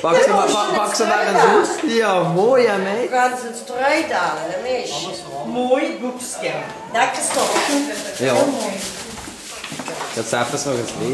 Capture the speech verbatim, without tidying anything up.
Pak ze maar, pak, pak ze maar eens goed. Ja, mooi, hè, meid? Gaon ze 'n strui dale, hè, meisje? Mooi boekske. Lekker stof. Ja. Hieël mooi. Dat zelf is nog eens leuk.